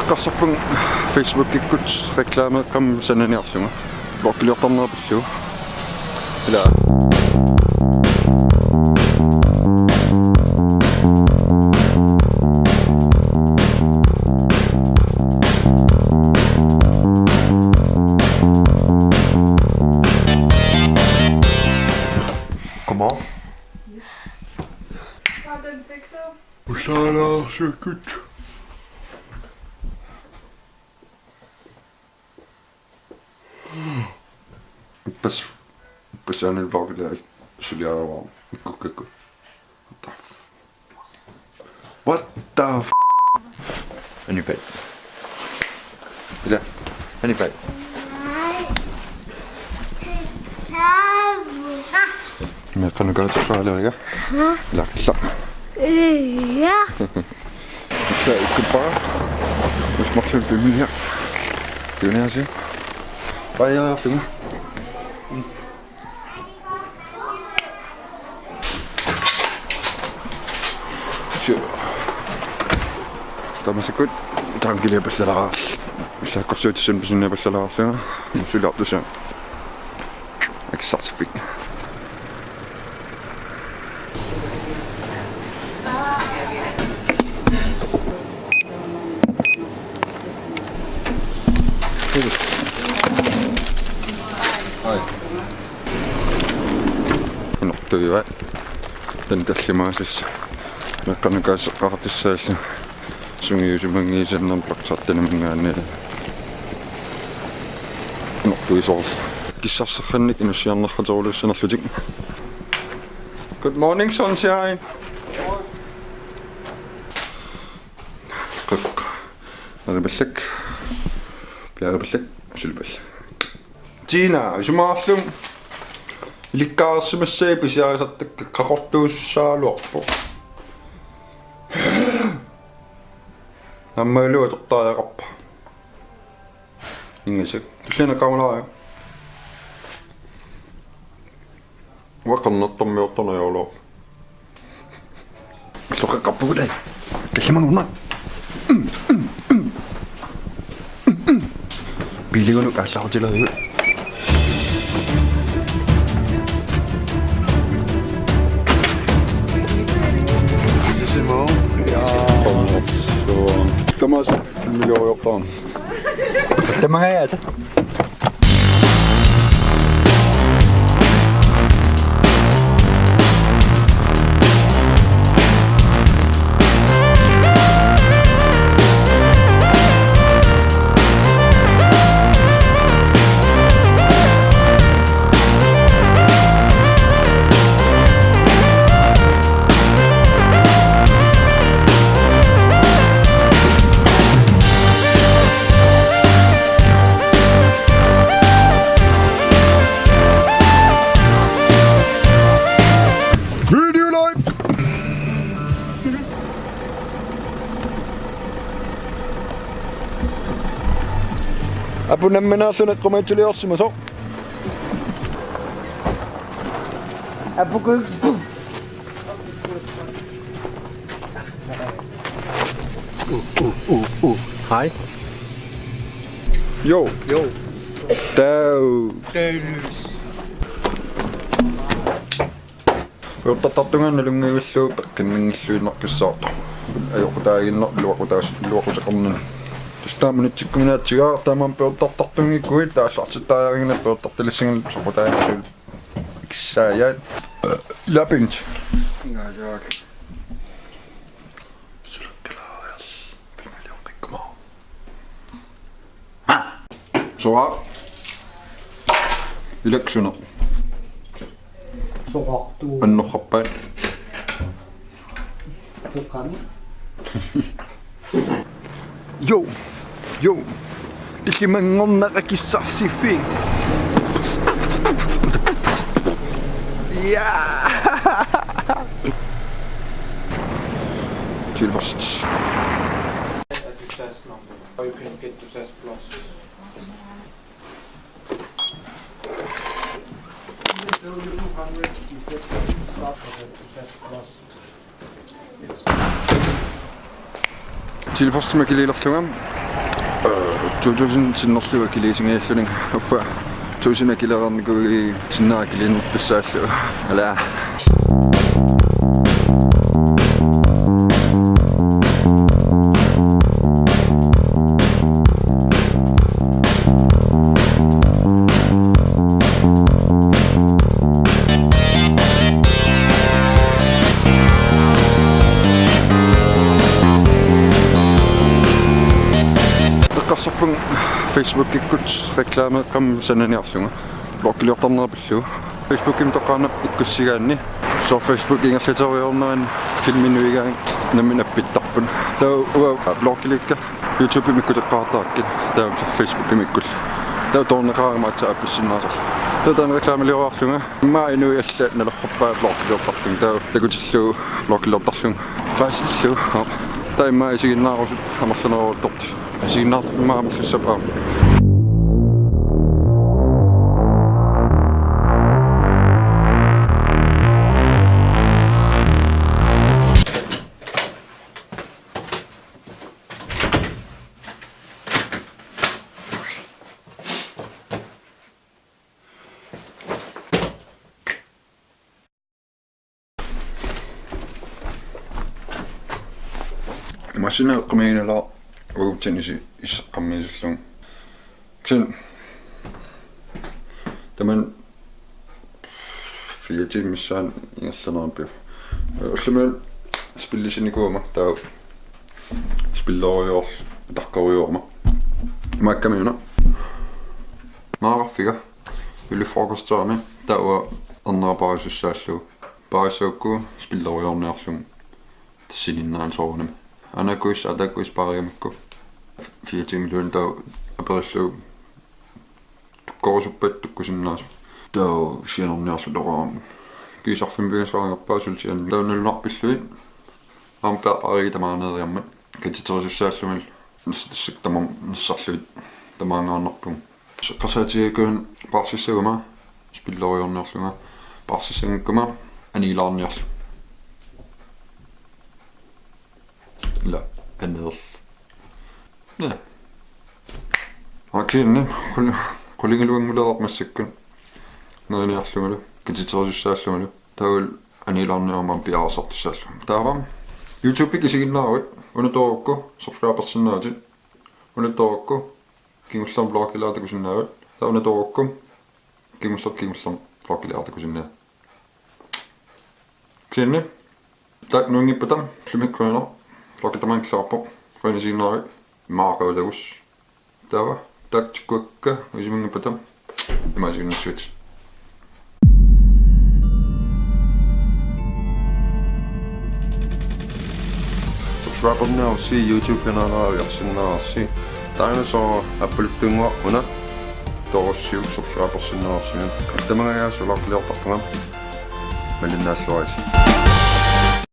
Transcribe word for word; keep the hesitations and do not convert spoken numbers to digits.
Eqqarsarpunga Facebookikkut reklameeqqamik sananiarlunga. Vloggiliortarnera pillugu. Ila. Come on. Har den fikset? Usaalaarsukkut. Ippas, ippas aanil vlogilaa suliaruaa ikkukkakku. What the f-, what the f-, Anybody? Ila. Anybody? Meeqqanukaateqqaaleriga. Ila qilla. Ila. Ila ikkuppara. Marluk filmiliaq. Juniasi. Bye, ja, film. Suu. Tamasakut tankiliapallalaarlunga. Sakkorsuutissunik pisiniapallalaarlunga. Suliartussaq. Akissarsiffik. Hej. Inortuiva. Taanna tallimaassasoq. Meeqqanukaaseqqaartussaallu. Sungiusimanngisannermik bloksartanimingaanniit. Inortuisoorlu. Kissarserrannik inussiarnerraterulussanerlutik. Good morning, sunshine. Qeq. Neripallak. Piaripallak. Sulipallak. Tina, isumaqarlunga ilikkagaqarsimassagiga pisiarisartakka qaqortuusussaagaluarpoq. Aammalu atortariaqarpa. Ingasak. Tulliani eqqaamalaariaruk. Uanga qernertormiortorneq ajoraluarpoq. Illoqeqqarpugut ai. Tallimanngorna. Biiligunuk aallarutilerivut. Isisimo. Ja. Tamaasa filmiliortarama. Tamangajaasa. Video live! Apu nammineerluni eqqumiitsuliorsimasoq. Apuku. Uh, uh, uh, uh. Hej. Jo. Jo. Dag. Dagens. Peortartartungaani nalunngivillugu peqqinninngilluinnarpassuartoq. Ajoqutaaginnarpoq iluaqutaas-, iluaquteqarnani. Tassa taama minutsikkuminaatsigaa taamaammat peortartartunngikkuit aallartittariaqanngilaq peortartalissanngilaq soqutaaginnarlugu. Ikissaajat. Lapint. Ingasaak. Sulakkalaariarl. Filmilioqqikkumaarpoq. Soorlu. Ilaksuneq. Soorlu. Annerrappaat. Tuqqami. Jo. Jo. Tallimanngornaq akissarsiffik. Ja. Tilbast. At the chest number. Or you can get the chest plus. Tilbast makililerlunga. Two thousand sinnerlugu akiliisingaalluni uffa two thousand akileraarnikuugiga sinnera akiliinerpassaalluni. Ala. Eqqarsarpunga Facebookikkut reklameeqqamik sananiarlunga. Vlogiliortarnera pillugu. Facebookimi toqqaannaq ikkussigaanni. Soorlu Facebook ingerlatereernerani filmi nuigaanni nammineq appittarput. Taava uanga vlogiliikka YouTubemi ikkuteqqaartarakkit. Taava Facebookimi ikkulli. Taava toorneqaarama aatsaat appassinnaasarluni. Taava taanna reklameliorarlunga. Immaqa inuit allat nalerpaa vlogiliortarlunga. Taava takutillugu vlogiliortarlunga. Paasitillugu. Taava immaqa isiginnaarusut amerlaneruuttortut. Isiginnaartut immaqa amerlassapput aamma. Masina qamiinala uagutsinnit isseqqammiisillugu. Kisianni tamanna fire timer missaani ingerlanerpia. Ullumi spillisinikuugama taava spillerujoor-, taqqerujoorama. Maakkamiuna. Maarfiga. Julefrokosterami taava ernera paarisussaallugu. Paarissagukku spillerujoorniarlugu. Tassininnaani soorunami. Anakuis, atakuis paarigamikku. Fire timerluunniit taava aperillugu. Tukkorusuppat tukkusinnaasut. Taava sianerniarluta oqarama. Kiisarfimmi pigisaqangerpaa suli sian. Taava nalunarpillugit. Aamma paarigit tamaaneeriarmat. Katiterisussaallugu. Nas-, nassakkut tamarmi nassarlugit tamaanngaannarpugut. Eqqarsaatigaakka paarsissaguma spillerujoorniarlunga paarsissangakkuma aniilaarniarlunga. Ila, aneerl. Ja. Aksiinni, qul-, qulingiluannguleeraq massakkut. Neriniarlungalu, katiterisussaallugalu. Taavalu aniilaarniarama piareersartussaallunga. Taava YouTube-ikkut isiginnaaravit, una toorukku, subscribersinnaavutit. Una toorukku, kingullermik vlogiliaq takusinnaavat. Taava una toorukku, kingullermik, kingullermik vlogiliaq takusinnaavat. Kisianni, taakku nuanngippata, ullumi qujanaq, vlogi tamaanga killeqarpoq, qujanaq isiginnaaravit, immaqa aqagu takuss. Taava, taakku tikkuakka, isumanngippata, imaasivinnassuit. Subscriberniarussi YouTube-kanaalera aviarsinnaavarsi. Taanna soorlu appaluttunnguaq una. Toorussiuk subscribersinnaavarsi. Tamangajaa sulaarliortarpunga. Malinnaalluarisi.